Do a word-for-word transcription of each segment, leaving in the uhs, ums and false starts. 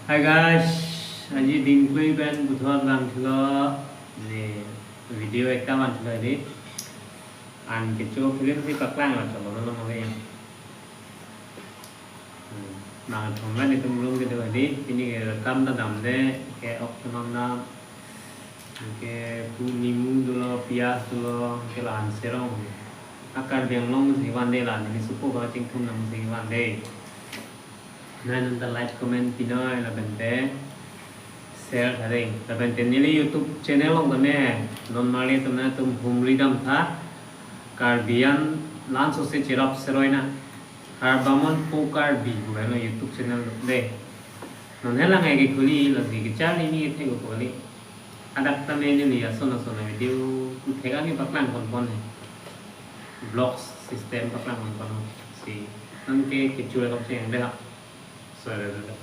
Hi guys, aji dingklui pen puthot vangthulo, ne video ekta vangthulo di. An kecho film si paklang lo, cholo lo mo ke. Hmm, nangtum pen itum room kedo di, pini ke kam ta damde, ke ok kemam dam. Ke pu nimu dolo, piyaj dolo, ke la-an serong. A Karbi Anglong si vande la, neli supo ba chingthum nang si vande. Nai nonta like, comment pinoi, lapen te share tha dei. Lapen te neli YouTube channel along tame, non marli atum nangtum humri damtha, Karbi an la-an sose cherap seroi na. Harbamon Po Karbi pu helo YouTube channel lo dei. Non helang ke khuli, lasi kecharli ni thek ko kali. Adak tame neli ason ason a video kuthek ani paklang ponpon he. Vlogs system paklang ponpon si. Non ke kecho le kok cheng dei ha. Sorry, sorry.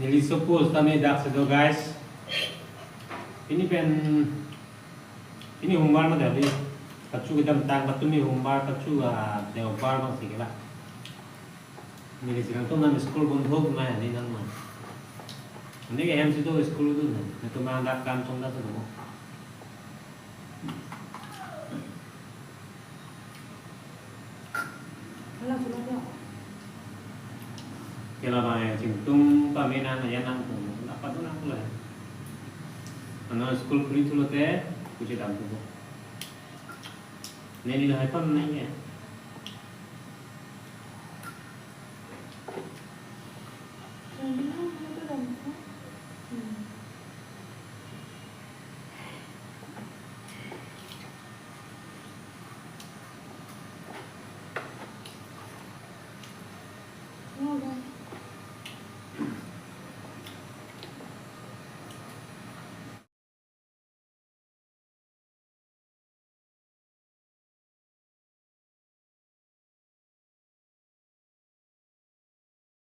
Neli suppose tame dak si do, guys. Pini pen, pini humbar ma dali. Kachu kedamtang, patumi humbar, kachu a deobar bang si ke la. Neli si kangtung nang school bondho ma ni nang ma. Ani ke hem si do school tu na. Netum dak kam chong da si do. Ke la bang chingtung pame nang, ya nang pu, apa tu nang pu la. Ano school khuli thulote, kuche dam pu. Neli lahai pam nang ya.